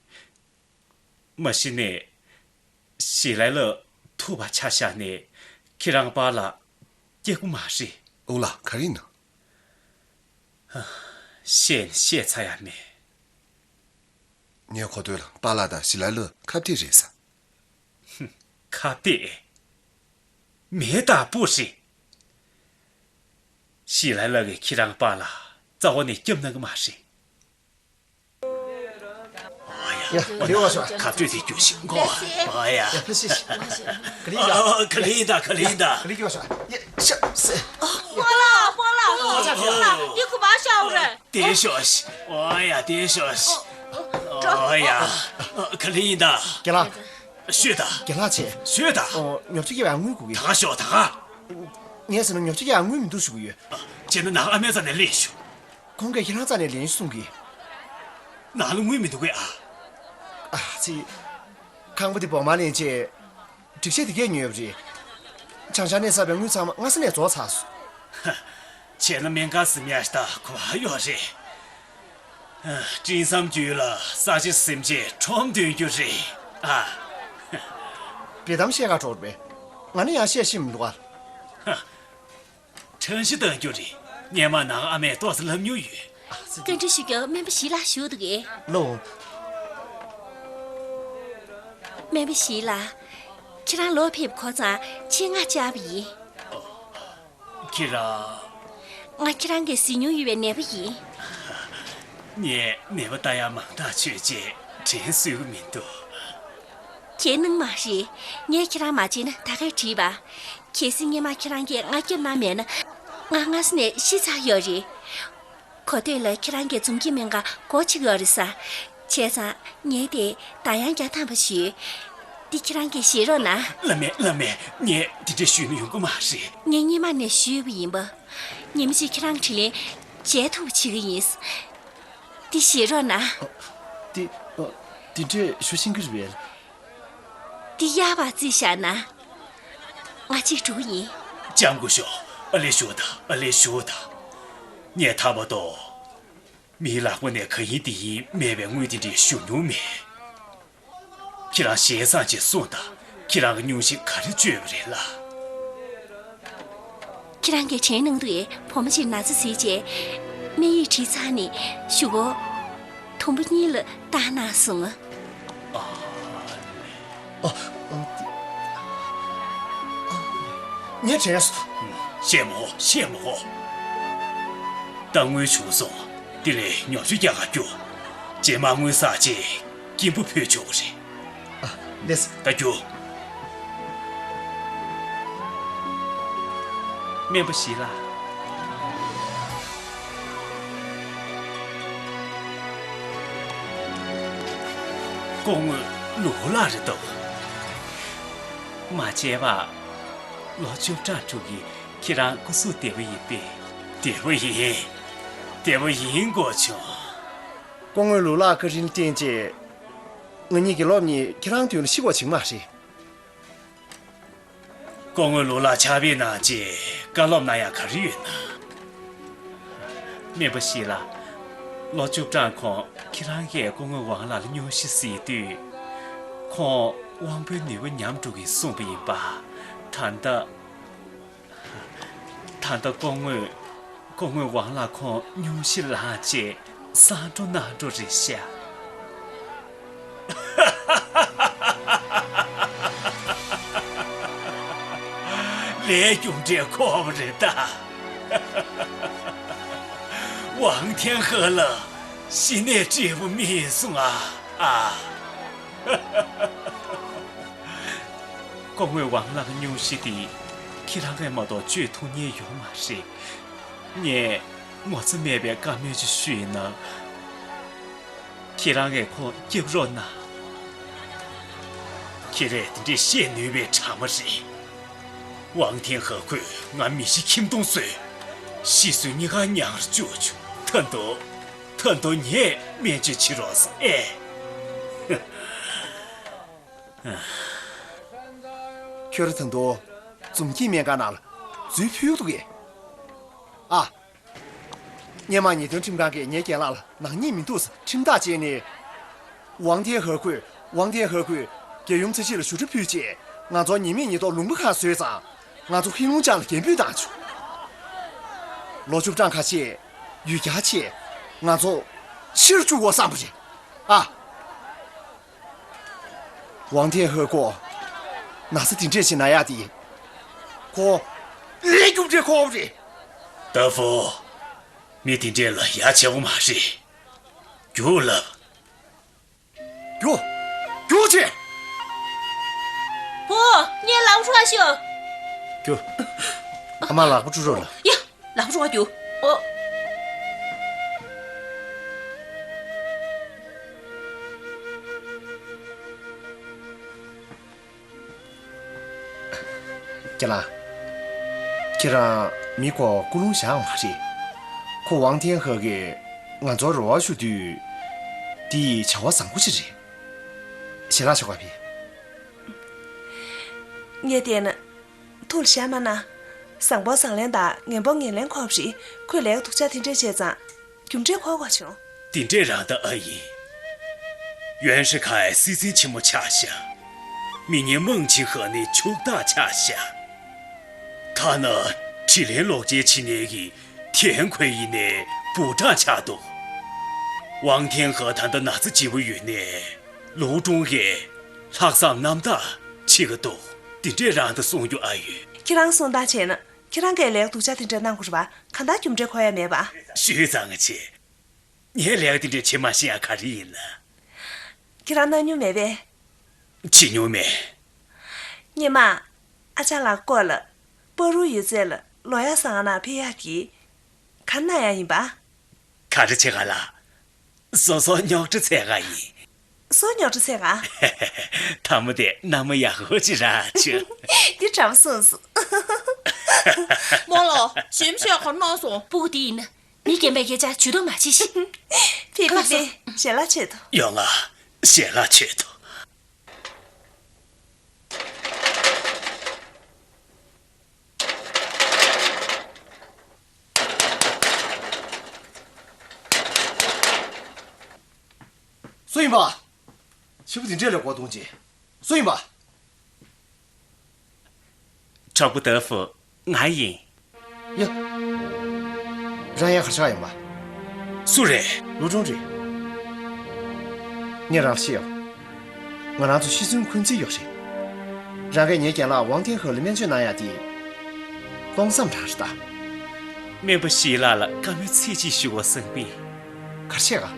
མ་གཞི་ནས། ཞི་ལའི་ལགས་ཐུག་པ་ཆ་བཞག་ནས་ཁྱེད་རང་པཱ་ལགས་སྐྱེ་དགུ་མ་རེད། ཨུ་ལགས། ག་རེ་ཡིན་ནམ། བཤད་ནས་བཤད་ཚར་ཡ་མེད། ངའི་གོ་ཐོས་ལ་པཱ་ལགས་དང་ཞི་ལའི་ལགས་ཁ་གཏད་རེད་ཟེར། ཧུམ། ཁ་གཏད། མེ་དང་སྤུ་རེད། ཞི་ལའི་ལགས་ཀྱིས་ཁྱེད་རང་པཱ་ལགས་རྩ་བ་ནས་སྐྱབས་གནང་གི་མ་རེད། ཡ། ལེགས་པར་ཤོག། ཁ་སྤྲོད་དེ་རྒྱུགས་ཤིག་གོ། ཨ་ཡ། ཡ། ཕེབས་ཤིག། ག་ལེ་ཡིན་ད། ཨ། ག་ལེ་ཡིན་ད། ག་ལེ་ཡིན་ད། ག་ལེ་རྒྱུགས་ཤོག། ཡ། ཤ། སེ། སྤོ་ལགས། སྤོ་ལགས། སྤོ་ལགས། འདི་གུ་བ་ཤ་འུ་རེད། བསྡད་ཤོག་ཤིག། ཨ་ཡ། བསྡད་ཤོག་ཤིག། ཨ་ཡ། ག་ལེ་ཡིན་ད། རྒན་ལགས། ཤོད་ད། རྒན་ལགས་བྱས། ཤོད་ད། ཨོ། ཉོ་ཆ་སྐྱེལ་བའི་དངུལ་དགོས་ཀྱི། ད་ག་ཤོག། ད་ག། ངས་ཟེར་ན་ཉོ་ཆ་སྐྱེལ་བའི་དངུལ་མི་འདུག་ཞུ་གི་ཡོད། བྱས་ན་ནང་ཨ་མའི་རྩ་ནས་ལེན་ཤོག། ཁོང་གིས་ཁྱེད་རང་རྩ་ནས་ལེན་གསུང་གི། ནང་ལ་དངུལ་མི་འདུག་གས་ཨ། ཨ་ཙི། ཁང་པ་འདི་སྦོམ་མ་ལེན་ཆེད། སྒྲིག་ཆས་དེ་གས་ཉོས་པ་རེད། བྱང་ཤར་ནས་བསགས་པའི་དངུལ་ཚང་མ་སྔ་ས་ནས་རྫོགས་ཚར་སོང་། ཧ། བྱས་ན་སྨན་ཁང་ཟིན་ཡ་ཞིག་ད་གོ་བ་ཡོད་རེད། ཨ། སྤྲིན་ཟམ་བརྒྱུད་ལ་ས་ཆ་ཟིན་བྱས་ཁྲོམ་འདོན་རྒྱུ་རེད་ཨ། དཔེ་གཏམ་བཤད་ག་འགྲོ་རེད་པས། ང་ནི་ཡང་བཤད་ཤེས་མི་འདུག་ཨ། ཧ། ཁྲང་ཤི་གཏང་རྒྱུ་རེད། སྔོན་མ་ནང་ཨ་མས་ཏོག་ཙམ་ལབ་མྱོང་ཡོད། བཀའ་འདྲི་ཞུ་རྒྱུ་སྨན་པ་ཞི་ལགས་བཞུགས་འདུག་གས། ལོ། སྨན་པ་ཞི་ལགས། ཁྱེད་རང་ལོག་ཕེབས་གོ་ཙང་ཆེད་མངགས་བཅར་བ་ཡིན། ཁྱེད་རང་། ང་ཁྱེད་རང་གིས་གཟིགས་མྱོང་ཡོད་པའི་ནད་པ་ཡིན། ངས་ནད་པ་ལྟ་ཡག་མང་དྲགས་བྱས་རྗེས་དྲན་གསོས་ཀྱི་མི་འདུག། གྱེས་གནང་མ་རེད། ངས་ཁྱེད་རང་མ་བརྗེད་ན་ད་གས་དྲིས་པ། གལ་སྲིད་སྔོན་མ་ཁྱེད་རང་གིས་ང་སྐྱོབ་གནང་མེད་ན། ང་སྔ་ས་ནས་ཤི་ཚར་ཡོད་རེད། གོ་ཐོས་ལ་ཁྱེད་རང་གིས་འཛོམས་སྐྱིད་སྨན་ཁང་སྒོ་ཕྱེ་གི་ཡོད་རེད་ཟེར། བྱས་ཙང་ངས་དེ་ད་ཡང་བརྒྱ་ཐམ་པ་ཞུས། འདི་ཁྱེད་རང་གིས་བཞེས་རོགས་གནང་། བླ་མས་བླ་མས། ངས་འདི་འདྲས་ཞུས་ན་ཡོང་གི་མ་རེད། ངས་སྔོན་མ་ནས་ཞུས་པ་ཡིན་པ། ཉིན་མ་གཅིག་ཁྱེད་རང་དྲིན་ལན་འཇལ་ཐུབ་པ་བྱེད་ཀྱི་ཡིན། འདི་བཞེས་རོགས་གནང་། ཨ། འདི། ཨ། འདི་འདྲས་ཞུ་ཤེས་ཀྱི་རེད་པས། འདི་གཡར་བར་བརྩིས་བཞག་གནང་། ང་གཅིག་འགྲོ་གི་ཡིན། སྐྱབས་མགོན་ཤོག། ཨ་ལེ་ཞུ་དང་། ཨ་ལེ་ཞུ་དང་། ངས་ཐར་པ་ཏོ། མིའི་ལག་པ་ནས་གང་ཡིན་དེ་ཡིན་མེད་པའི་དངུལ་དེ་འདྲས་ཞུ་མྱོང་མེད། ཁྱེད་རང་ཞལ་བཟང་ཅིག་གསུངས་དང་། ཁྱེད་རང་གི་སྙུང་གཞི་ག་རེ་བཅོས་པ་རེད་ལགས། ཁྱེད་རང་གིས་དྲན་གནང་འདུག་གས། བུ་མོ་ཅིག་ན་ཚ་ཟིན་རྗེས། སྨན་ཡིག་བྲིས་ཚར་ནས་གཞུག་གུ་དུམ་བུ་གཉིས་ལ་བཏང་གནང་སོང་ང་། ཨ། ཨ། ཨ། ངས་དྲན་སོང་། བཤད་མ་དགོས། བཤད་མ་དགོས། ད་དངུལ་བྱུང་སོང་། དེ་ལས་ཉོ་ཆ་རྒྱག་ག་རྒྱུགས། རྗེས་མ་དངུལ་བསགས་རྗེས་སྐྱིན་པ་ཕུལ་ཆོག་གི་རེད། ཨ། ལགས་སོ། ད་རྒྱུགས། སྨན་པ་ཞིག་ལ། སྐུ་ངོ་ལུའུ་ལགས་རེད་འདུག། མ་བྱས་པ། ལོ་བཅུ་གྲངས་དྲུག་གི་ཁྱེད་རང་སྐུ་གཟུགས་བདེ་པོ་ཡིན་པས། བདེ་པོ་ཡིན། བདེ་པོ་ཡིན་དགོས་བྱུང་། སྐུ་ངོ་ལུའུ་ལགས་བཀའ་དྲིན་བརྟེན་བྱས། ང་གཉིས་དགེ་སློབ་གཉིས་ཁྱེད་རང་མདུན་ལ་ཤི་དགོས་བྱུང་མ་རེད། སྐུ་ངོ་ལུའུ་ལགས་ཕྱག་དཔེ་གནང་བྱས་བཀའ་སློབ་གནང་ཡག་ག་རེ་ཡོད་ན། སྨན་པ་ཞིག་ལ། ལོ་བཅུ་གྲངས་གོང་ཁྱེད་རང་གིས་སྐུ་ངོ་ཝང་ལགས་ལ་སྙུང་གཞི་གཟིགས་དུས། ཁོང་དབང་པོའི་ནུས་པ་ཉམས་འགྲོ་གི་གསུངས་པ་ཡིན་པ། ད་ལྟ། ད་ལྟ་སྐུ་ངོ། སྐུ་ངོ་ཝང་ལགས་ཁོང་སྙུང་གཞི་ལངས་བྱས་གསང་འགྲོ་གནང་འགྲོ་རེད་ཤག། ལས་རྒྱུ་འབྲས་འཁོར་བ་རེད་ད། ཝང་ཐེན་ཧེ་ལ་ཤི་ནས་བྲིས་པ་མིན་སོང་ཨ། ཨ། སྐུ་ངོ་ཝང་ལགས་སྙུང་གཞི་དེ་ཁྱེད་རང་གིས་མ་གཏོགས་བཅོས་ཐུབ་མཁན་ཡོད་མ་རེད། ངས་ངོ་ཚ་མེད་པའི་བཀའ་མོལ་ཅིག་ཞུས་ན། ཁྱེད་རང་གིས་ཁོང་སྐྱོབ་རོགས་གནང་། ཁྱེད་རང་དེ་འདྲས་བཤད་ནུས་པའི་གྲ་མ་རེད། ཝང་ཐེན་ཧེ་ཁོས་ང་མི་ཤི་ཁྱིམ་སྟོང་བཟོས། ཤི་གསོན་གཉིས་ཀ་མྱངས་ར་བཅུག་བྱུང་། ད་དུང་། ད་དུང་ངས་སྨན་བཅོས་བྱེད་རོགས་ཟེར་ཨེ། ཁྱོད་རང་ད་དུང་འཛུམ་སྐྱིད་སྨན་ཁང་ནང་ལ་འཛུལ་ཕོད་འདུག་གས། ཨ། སྔོན་མ་ཉེས་དོན་ཁྲིམས་ཁང་གིས་ངའི་རྒན་ལགས་ལ་ནག་ཉེས་མི་འདུག་ཟེར་ཁྲིམས་ཐག་བཅད་ནས། ཝང་ཐེན་ཧེ་ཁོས། ཝང་ཐེན་ཧེ་ཁོས་རྒྱལ་ཡུམ་ཚེ་ཆེན་ལ་ཞུ་སྒྲ་ཕུལ་རྗེས་ང་ཚོ་ཉི་མའི་ཉི་ཐོག་ལུང་པ་ཁ་བཟོས་ཙང་། ང་ཚོ་ཧེ་ལུང་ཅང་ལ་རྒྱན་འབུད་བཏང་བྱུང་། ལོ་བཅུ་གྲངས་ཁ་ཤས་ཡུལ་གྱར་བྱས་ང་ཚོ་ཕྱིར་བཅུག་དགོས་བསམ་པ་རེད། ཨ། ཝང་ཐེན་ཧེ་ཁོ་ན་ཚ་དེ་འདྲས་ཞིག་ན་ཡག་དེ། ཁོ་ལས་རྒྱུ་འབྲས་འཁོར་བ་རེད། ཏ་ཧྥུ། མི་དེ་འདྲས་ལ་ཡ་བྱེད་དགོས་མ་རེད། རྒྱུགས་ལབ། རྒྱུགས། རྒྱུགས་བྱེད། བུ། ངའི་ལག་པ་འཁྲུ་བ་ཤོག། རྒྱུགས། ཨ་མ་ལག་པ་བཀྲུ་རོགས་ལ། ཡ། ལག་པ་བཀྲུ་བ་རྒྱུགས། ཨོ། ཁྱེད་ལ། ཁྱེད་རང་མི་ཁོ་སྐུ་རླུང་བཞག་མ་རེད། ཁོ་ཝང་ཐེན་ཧེ་གིས་ང་ཚོར་རེ་བ་ཞུ་དུས། འདི་བྱ་བ་བཟང་པོ་ཞིག་རེད། ཞལ་ལག་མཆོད་ག་ཕེབས། ངས་བལྟས་ན། ཐུགས་ལ་བཞག་མ་གནང་། བཟང་པོ་བཟང་ལན་དང་ངན་པོ་ངན་ལན་འཁོར་བ་རེད། ཁོས་ལས་ཀ་སྡུག་ཅག་དེ་འདྲས་བྱས་ཙང་། རྒྱུ་འབྲས་འཁོར་དགོས་བྱུང་། དེ་འདྲས་རང་ད་ཨ་ཡིན། ཡོན་ཧྲི་ཁའི་སྲིད་འཛིན་ཆེན་མོ་ཆགས་ཤག། མི་ངན་མང་ཆེ་ཧ་ནི་ཕྱུག་བདག་ཆགས་ཤག། ཐ་ན་དྲིན་ལན་ལོག་འཇལ་བྱེད་མཁན་གྱི་ཐེན་ཁོའེ་ཡིན་ནའི་བུ་ཕྲུག་ཆགས་འདུག། ཝང་ཐེན་ཧེ་ད་ལྟ་ན་ཚ་ལྗིད་པོ་ཡོད་ནའི། ལུའུ་ཀྲུང་གིས་ལྷག་བསམ་རྣམ་དག་བྱེད་ཀྱི་འདུག། དེ་འདྲས་རང་ད་གསུང་རྒྱུ་ཨ་ཡོད། ཁྱེད་རང་གསུང་སྟངས་བྱས་ན། ཁྱེད་རང་གིས་ལས་ཀ་སྡུག་ཅག་དེ་འདྲ་གནང་དགོས་རེད་པ། གང་ལྟར་རྒྱུ་འབྲས་འཁོར་ཡ་མེད་པ། ཞུས་ཙང་ང་བྱེད། ངས་ལས་ཀ་དེ་འདྲ་བྱེད་མ་ཤེས་ཡ་ག་རེ་ཡིན་ལ། ཁྱེད་རང་གནང་མྱོང་མེད་པས། བྱེད་མྱོང་མེད། སྔོན་མ། ཨ་ཅག་ལགས་སྐོར་ལ། པ་རུ་ཡོད་ཚད་ལ་ལོ་ཡ་བཟང་ན་ཕེབས་ཡག་གི། ག་རེ་གནང་ཡ་ཡིན་པ། ག་རེ་བྱེད་ག་ལ། སོ་སོ་རྙོག་དྲ་བཙལ་ག་ཡིན། སོ་རྙོག་དྲ་བཙལ་ག། ཐ་མ་དེ་མནའ་མ་ཡག་པོ་ཅིག་རག་བྱུང་། འདི་དྲང་པོ་གསུངས་སོང་། རྨོ་ལགས། ཞེ་མི་ཤེས་ག་རེ་གནང་སོང་། སྤུ་གུ་དེ་ཡིན་ན། མི་རྒན་པའི་སྐད་ཆ་ཇུས་གཏོགས་མ་བྱེད་ཤིག་ཕེབས་ཕེབས་ཕེབས། ཞལ་ལག་མཆོད་དོ། ཡོང་ང་། ཞལ་ལག་མཆོད་དོ། སུ་ཡིན་པ། ཕྱུ་པ་དེ་འདྲས་ལ་མགོ་གཏོང་ཅིག་སུ་ཡིན་པ། གྲོགས་པོ་ཏ་ཧྥུ། ང་ཡིན། ཡ། རང་ཡང་གར་ཆགས་ཡོང་བ། སུ་རེད། ལུའུ་ཀྲུང་རེད། ངས་རང་ལ་བཤད་ཡོད། ང་རང་ཚོ་ཤི་གསོན་འཁོན་རྩིས་ཡོད་རེད། རང་གིས་ངའི་རྒན་ལགས་ཝང་ཐེན་ཧེ་ལ་སྨན་བཅོས་གནང་ཡག་དེ། སྟོང་བསམ་དྲག་རེད་ད། སྨན་པ་ཞི་ལགས་ལ་བཀའ་མོལ་ཚིག་གཅིག་ཞུ་དགོས་བསམ་པས། གར་བཤད་ག་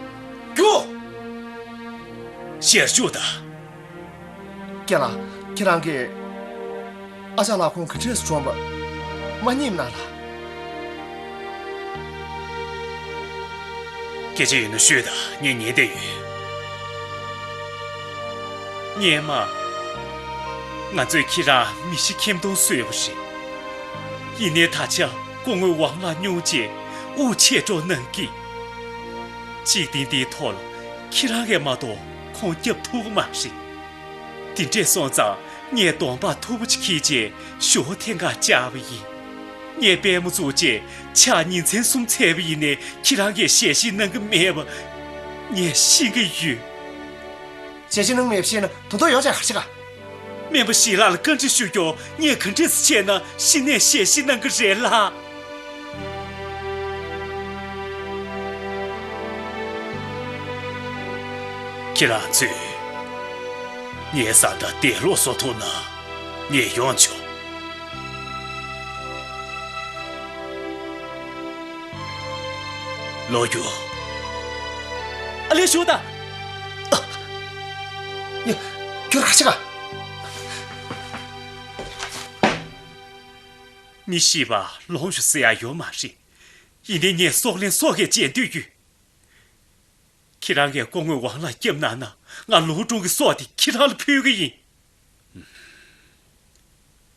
རྒྱུགས། ཞལ་བཞུགས་དང་། རྒན་ལགས། ཁྱེད་རང་གིས་ཨ་ཅག་ལགས་ཁོང་གི་འཁྲིས་སུ་གྲོངས་པ་མ་རྙེད་ན་ལགས། སྐད་ཆ་ཡོད་ན་ཤོད་དང་། ངས་ཉན་བསྡད་ཡོད། སྔོན་མ། ང་ཚོས་ཁྱེད་རང་མི་ཤི་ཁྱིམ་སྟོང་གསོས་པ་རེད། ཡིན་ནའི་ད་ཆ་སྐུ་ངོ་ཝང་ལགས་སྙུང་རྗེས་དབུགས་ཆད་འགྲོ་གནང་གི། འཇིག་རྟེན་འདིའི་ཐོག་ལ་ཁྱེད་རང་གིས་མ་གཏོགས་ཁོང་སྐྱོབ་ཐུབ་ཀྱི་མ་རེད། དེ་འདྲས་སོང་ཙང་ངས་གདོང་པགས་མཐུག་པོ་ཅིག་འཁྱེར་རྗེས་ཞོ་ཐེངས་འགའ་བཅག་པ་ཡིན། ངས་པད་མོ་བཙུགས་རྗེས་ཕྱག་ཉིན་མཚན་གསུམ་ཚར་བ་ཡིན་ནའི་ཁྱེད་རང་གིས་ཞལ་བཞེས་གནང་གི་མེད་པ་ངས་ཤེས་ཀྱི་ཡོད། ཞལ་བཞེས་གནང་མེད་པ་ཤེས་ན་དོན་དག་ཡོང་ཆ་ག་རེ་བྱེད་ག་སྨན་པ་ཞི་ལགས་ལ་བཀའ་འདྲི་ཞུ་རྒྱུ། ངས་ག་འདྲས་སེ་བྱས་ན་ཤི་ནས་ཞལ་བཞེས་གནང་གི་རེད་ལགས། ཁྱེད་རང་ཚོས་ངའི་བཟའ་ཟླ་དེ་ལོག་བཟོ་ཐུབ་ན་ངས་ཡོང་ཆོག་ལོ་རྒྱུ། ཨ་ལས་ཞུ་ད། ཡ། ཁྱོད་རང་ཤི་ག་མི་ཤི་བ་ལོངས་ཤོག་ཟེར་ཡ་ཡོད་མ་རེད། ཡིན་ནའི་ངས་སྲོག་ལེན་སྲོག་གིས་བྱེད་འདོད་ཡོད། ཁྱེད་རང་གིས་སྐུ་ངོ་ཝང་ལགས་སྐྱབས་གནང་ན་ང་ལུའུ་ཀྲུང་གི་སྲོག་དེ་ཁྱེད་རང་ལ་ཕུལ་གི་ཡིན།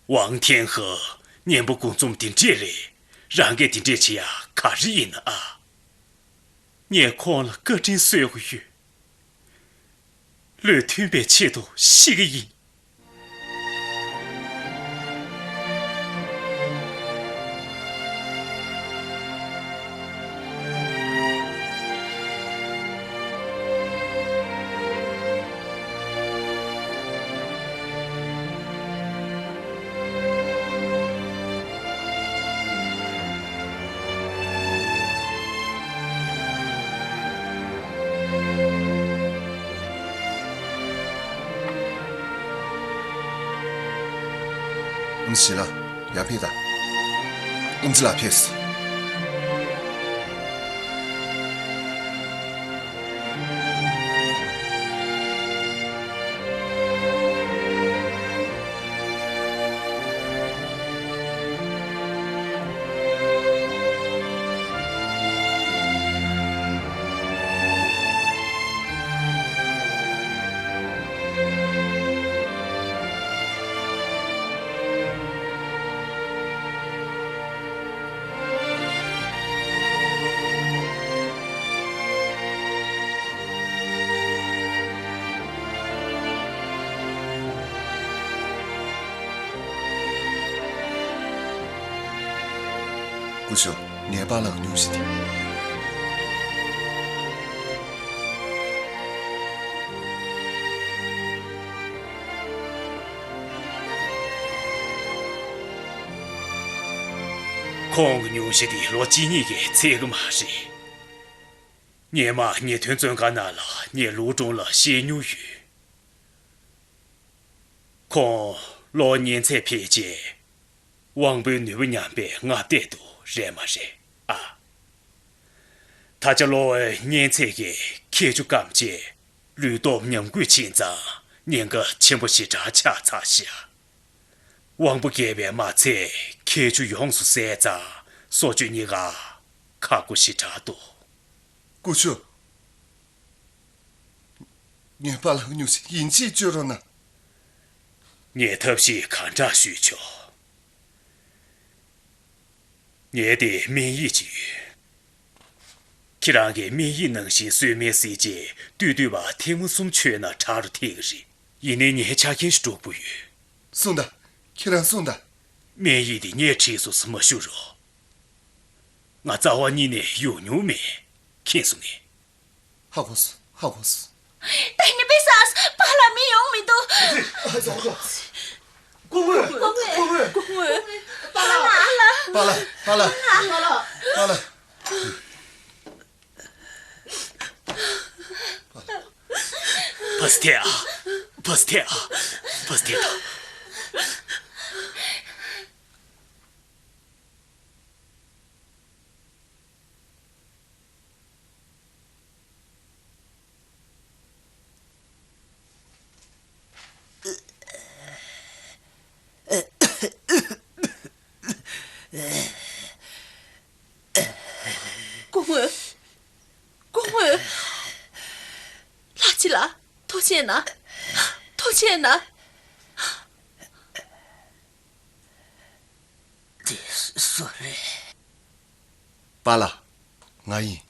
ཝང་ཐེན་ཧེ་གཉེན་པོ་དགུ་འཛོམས་དེ་འདྲས་རེད། རང་གིས་དེ་འདྲས་བྱེད་ཡ་ག་རེ་ཡིན་ན་ཨ། ངས་ཁོང་ལ་བཀའ་དྲིན་གསོས་ཀྱི་ཡོད། བློས་མཐུན་པའི་ཆེད་དུ་ཤི་གི་ཡིན། ཨུམ། ཞི་ལགས། ཡར་ཕེབས་དང་། ཨུམ་ཙི་ལགས་ཕེབས། སྐུ་ཞབས། ངའི་པཱ་ལགས་སྙུང་གཞི་དེ། ཁོང་གི་སྙུང་གཞི་དེ་ལོ་གཅིག་གཉིས་ཀྱིས་ཚར་གི་མ་རེད། སྔོན་མ་ཉེས་དོན་བཙོན་ཁང་ནང་ལ་ངས་ལུའུ་ཀྲུང་ལ་བཤད་མྱོང་ཡོད། ཁོང་གློ་བོ་གཉན་ཚད་འཕེལ་རྗེས་དབང་པོའི་ནུས་པ་ཉམས་པའི་སྔ་ལྟས་དུ་རེད་མ་རེད་ཨ། ད་ཆ་གློ་བོའི་གཉན་ཚད་ཀྱིས་ཁྱད་ཆོས་སྐམ་རྗེས་ལུས་སྟོབས་ཉམས་རྒུད་ཕྱིན་ཙང་ཉེན་ཁ་ཆེན་པོ་ཞེ་དྲག་ཆགས་ཚར་ཤག་དབང་པོ་རྒས་པས་མ་ཚད་ཁྱད་ཆོས་ཡོངས་སུ་ཟད་ཙང་སྲོག་གཅོད་གཉིས་ཀ་ཁག་པོ་ཞེ་དྲག་འདུག་སྐུ་ཞབས། ངའི་པཱ་ལགས་སྙུང་གཞི་ཡིན་གཅིག་གཅོད་རོགས་གནང་། ངས་ཐབས་ཤེས་གང་དྲག་ཞུས་ཆོག་ངའི་དེ་སྨན་ཡིག་ཅིག་ཡོད། ཁྱེད་རང་གིས་སྨན་ཡིག་ནང་བཞིན་གསོལ་སྨན་བསྲེས་རྗེས་སྟོད་སྟོད་པ་ཐེངས་མ་གསུམ་མཆོད་ན་དྲག་རུ་ཐེབས་ཀྱི་རེད། ཡིན་ནའི་ངའི་ཆ་རྐྱེན་ཞིག་དཀྲུག་པོ་ཡོད། གསུངས་དང་། ཁྱེད་རང་གསུངས་དང་། སྨན་ཡིག་དེ་ངས་བྲིས་སོང་ཟེར་མ་ཞུ་རོགས། ང་རྩ་བ་ཉིད་ནས་ཡོང་མྱོང་མེད། མཁྱེན་སོང་ངས། ཧ་གོ་སོང་། ཧ་གོ་སོང་། ད་ནི་པེ་སཱས་པཱ་ལགས་མི་ཡོང་མི་འདུག་ཨ་ཙི། ཨ་ཙི། ཨ་ཙི། སྐུ་ངོ། སྐུ་ངོ། སྐུ་ངོ། སྐུ་ངོ། པཱ་ལགས། པཱ་ལགས། པཱ་ལགས། པཱ་ལགས། པཱ་ལགས། བ་སི་ཐེ་ཨ། བ་སི་ཐེ་ཨ། བ་སི་ཐེ་ཨ། སྐུ་ངོ། སྐུ་ངོ། ལྷ་རྗེ་ལགས། ཐུགས་རྗེ་གནང་། ཐུགས་རྗེ་གནང་། འདི་སུ་རེད། པཱ་ལགས། ང་ཡིན།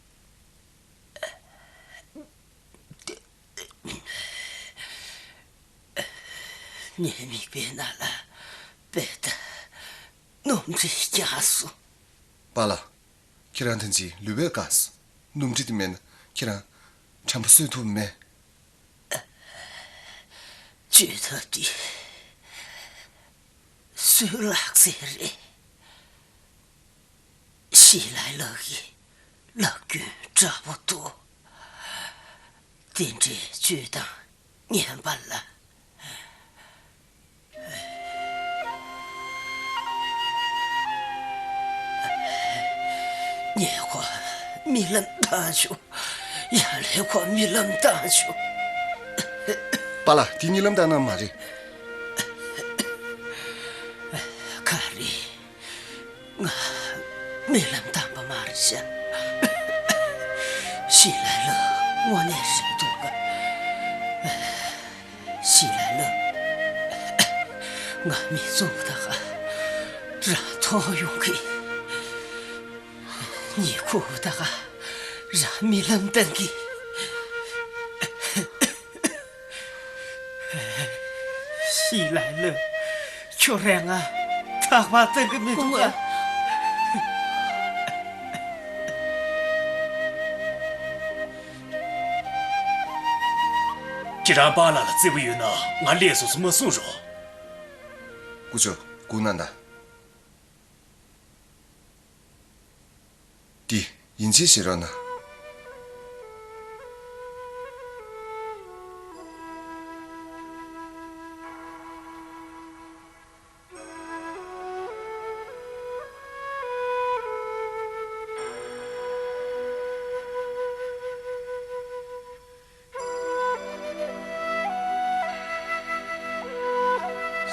ངའི་མིད་པའི་ནང་ལ་དཔེ་ལྟ་སྣུམ་དྲི་རྒྱག་སོང་། པཱ་ལགས། ཁྱེད་རང་ཐེངས་གཅིག་ལུས་པོ་དཀའ་སོང་། སྣུམ་དྲི་དེ་མེད་ན་ཁྱེད་རང་དྲན་པ་གསོ་ཐུབ་མེད། བཅོས་ཐབས་དེ་སུའི་ལག་རྩལ་རེད། ཞི་ལའི་ལགས་ཀྱི་ལག་རྒྱུན་འདྲ་པོ་འདུག་དེ་འདྲའི་བཅོས་སྟངས་ངན་པ་ལ། ངས་ཁོ་རྨི་ལམ་བཏང་བྱུང་། ཡང་ལས་ཁོ་རྨི་ལམ་བཏང་བྱུང་། པཱ་ལགས། དེ་རྨི་ལམ་བཏང་ན་མ་རེད། ག་རེ། ང་རྨི་ལམ་བཏང་པ་མ་རེད་ཤག་ཞི་ལའི་ལགས་དངོས་གནས་རེད་འདུག་ག་ཞི་ལའི་ལགས། ང་མིག་བཙུམ་ད་ག་རང་མཐོང་ཡོང་གི། གཉིད་ཁུག་ད་ག་རང་རྨི་ལམ་བཏང་གི། ཞི་ལའི་ལགས། ཁྱོད་རང་ང་ཐག་པ་བཙན་གི་མི་འདུག་ག་ཁྱེད་རང་པཱ་ལགས་ལ་བརྩེ་པོ་ཡོད་ན་ང་ལས་སོ་སོ་མ་གསུང་རོགས། སྐུ་ཞབས་སྐུ་ན་ད། འདི་ཡིན་གཅིག་བྱེད་རོགས་གནང་།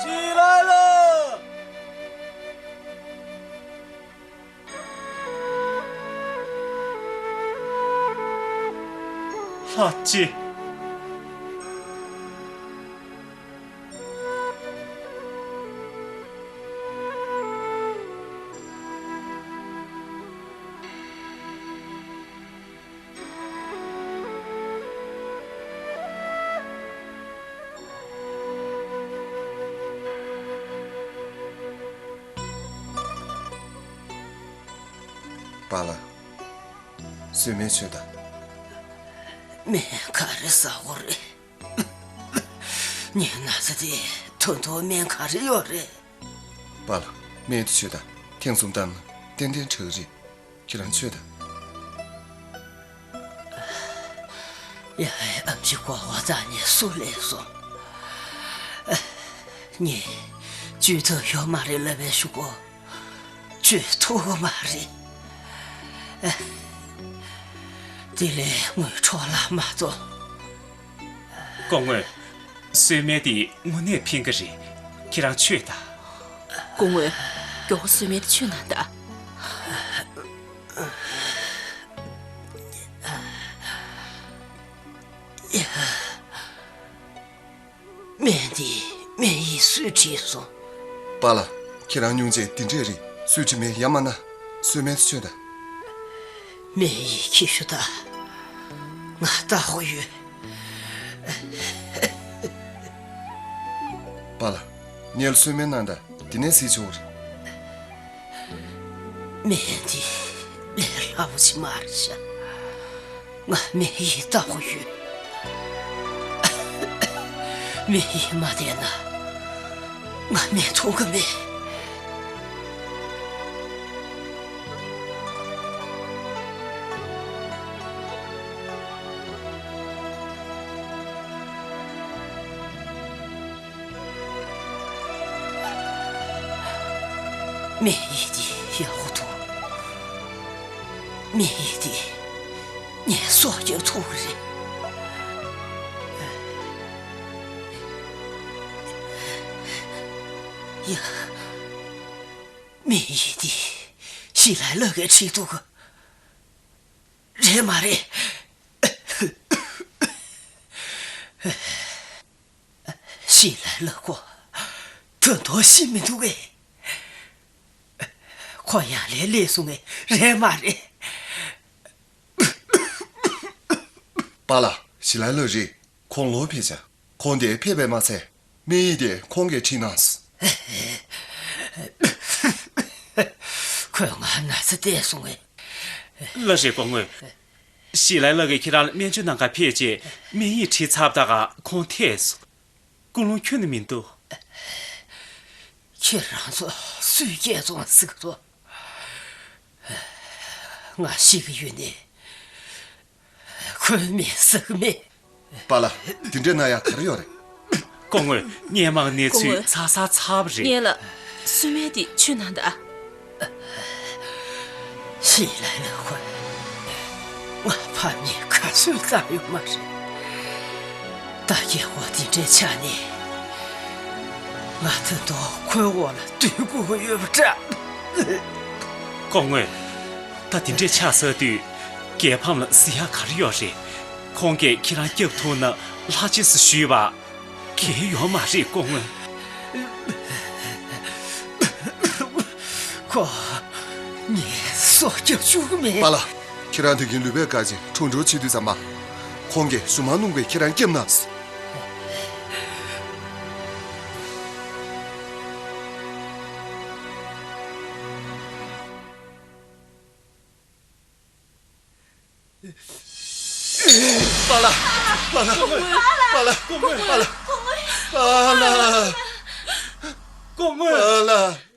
ཞི་ལའི་ལགས། ལྷ་རྗེ། པཱ་ལགས། གསོལ་སྨན་མཆོད་དང་། སྨན་ག་རེ་ཟ་དགོས་རེད། ངའི་ན་ཚ་དེ་ད་དུང་སྨན་ག་རེ་ཡོད་རེད། པཱ་ལགས། སྨན་དེ་མཆོད་དང་། ཐེངས་གསུམ་བཏང་ན་ཏན་ཏན་དྲག་གི་རེད། ཁྱེད་རང་མཆོད་དང་། ཡ། ཨེམ་ཆི་མགོ་སྐོར་རྩ་ནས་སུ་ལས་སོང་། ངས་བཅོས་ཐབས་ཡོད་མ་རེད་ལབ་པའི་གཞུག་གུ་བཅོས་ཐུབ་ཀྱི་མ་རེད། དེ་ལས་ངོས་འཕྲོ་བརླག་མ་གཏོང་། སྐུ་ངོ། གསོལ་སྨན་དེ་དངོས་གནས་ཕན་གྱི་རེད། ཁྱེད་རང་མཆོད་དང་། སྐུ་ངོ། མགྱོགས་པོ་གསོལ་སྨན་དེ་མཆོད་གནང་དང་། སྨན་འདི་ སྨན་ཡིས་སུས་བྲིས་སོང་། པཱ་ལགས། ཁྱེད་རང་སྙུང་རྗེ་འདི་འདྲས་རེད། སུས་བྲིས་མིན་ཡ་མ་ན་གསོལ་སྨན་མཆོད་དང་། སྨན་ཡིས་ཁྱི་ཤུ་ད། ང་ལྟ་ཧོ་ཡོད། པཱ་ལགས། ངེད་ལ་གསོལ་སྨན་གནང་དང་། འདི་ནས་གཟིགས་ཆོག་རེད། སྨན་འདི་ལས་སླ་པོ་ཅིག་མ་རེད་ཤག་ང་སྨན་ཡིས་ལྟ་དགོས་ཡོད། སྨན་ཡིས་མ་བསྡད་ན་ང་སྨན་འཐུང་གི་མེད། སྨན་ཡིག་འདི་ཡག་པོ་འདུག་སྨན་ཡིག་འདི་ངའི་སྲོག་སྐྱོབ་ཐུབ་ཀྱི་རེད། ཡ། སྨན་ཡིག་འདི་ཞི་ལའི་ལགས་ཀྱིས་བྲིས་འདུག་ག་རེད་མ་རེད། ཞི་ལའི་ལགས་ཁོ་ད་དུང་ཤི་མི་འདུག་གས། ཁོ་ཡང་ལས་སླེབས་སོང་ངས་རེད་མ་རེད། པཱ་ལགས། ཞི་ལའི་ལགས་རེད། ཁོང་ལོག་ཕེབས་ཤག་ཁོང་དེ་ཕེབས་པས་མ་ཚད། སྨན་ཡིག་དེ་ཁོང་གིས་བྲིས་གནང་སོང་། ཁོས་ང་ན་ཚ་བལྟས་སོང་ངས། ལགས་རེད་སྐུ་ངོ། ཞི་ལའི་ལགས་ཀྱིས་ཁྱེད་རང་ལ་སྨན་བཅོས་གནང་གར་ཕེབས་རྗེས་སྨན་ཡིག་བྲིས་ཚར་བ་དང་ཁོང་ཐད་སོང་། ཀུན་སློང་ཁྱོན་ནས་མི་འདུག་ཁྱེད་རང་ཚོ་སུས་སྐྱེ་བཙོང་ཟིག་འདུག་ང་ཤི་གི་ཡོད་ནི། ཁོའི་མི་ཟ་གི་མེད། པཱ་ལགས། དེ་འདྲས་ན་ཡག་ག་རེ་ཡོད་རེད། སྐུ་ངོ། སྔོན་མ་གནས་ཚུལ་སྐུ་ངོ། ཚར་ཚར་ཚར་བ་རེད། ངེད་ལ་གསོལ་སྨན་དེ་མཆོད་གནང་དང་། ཞི་ལའི་ལགས་ཁོ། ང་ཕ་མའི་ཁ་གསོས་ཙམ་ཡོད་མ་རེད། ད་རྒན་གོག་འདི་འདྲའི་ཆ་ནས། ང་ད་དུང་ཁོའི་འོག་ལ་སྡོད་དགོས་ཀྱི་ཡོད་པ་འདྲ། སྐུ་ངོ། ད་འདི་འདྲའི་ཆགས་ཚར་དུས། རྒྱལ་ཕམ་ལ་གཟིགས་ཡག་ག་རེ་ཡོད་རེད། ཁོང་གིས་ཁྱེད་རང་སྐྱོབ་ཐུབ་ན་ལྷག་ཆེ་ཟེར་ཞུས་པ། གལ་ཡོད་མ་རེད་སྐུ་ངོ། ཁོ། ངས་སྲོག་སྐྱབས་བཅུག་གི་མེད། པཱ་ལགས། ཁྱེད་རང་དེ་གིན་ལུས་པའི་བཀའ་བཞིན་ཁྲུང་ཁྲུང་བྱེད་དུས་ཙམ་པ། ཁོང་གིས་གཞུ་མ་སྣུམ་གྱིས་ཁྱེད་རང་སྐྱབས་གནང་སོང་། པཱ་ལགས། པཱ་ལགས། པཱ་ལགས། པཱ་ལགས། པཱ་ལགས། པཱ་ལགས། པཱ་ལགས། སྐུ་ངོ། པཱ་ལགས།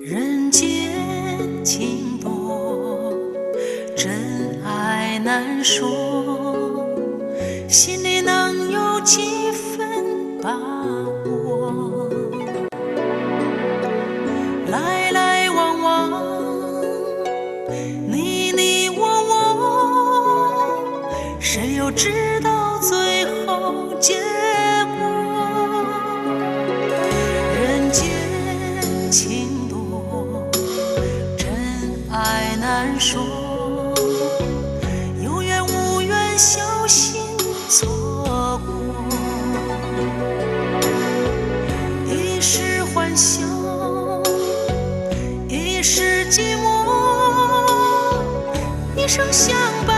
人间情多，真爱难说，心里能有几分把握？来来往往，你你我我，谁又知道最后结果？人间情多，真爱难说，有缘无缘，小心错过。一时欢笑，一时寂寞，一生相伴。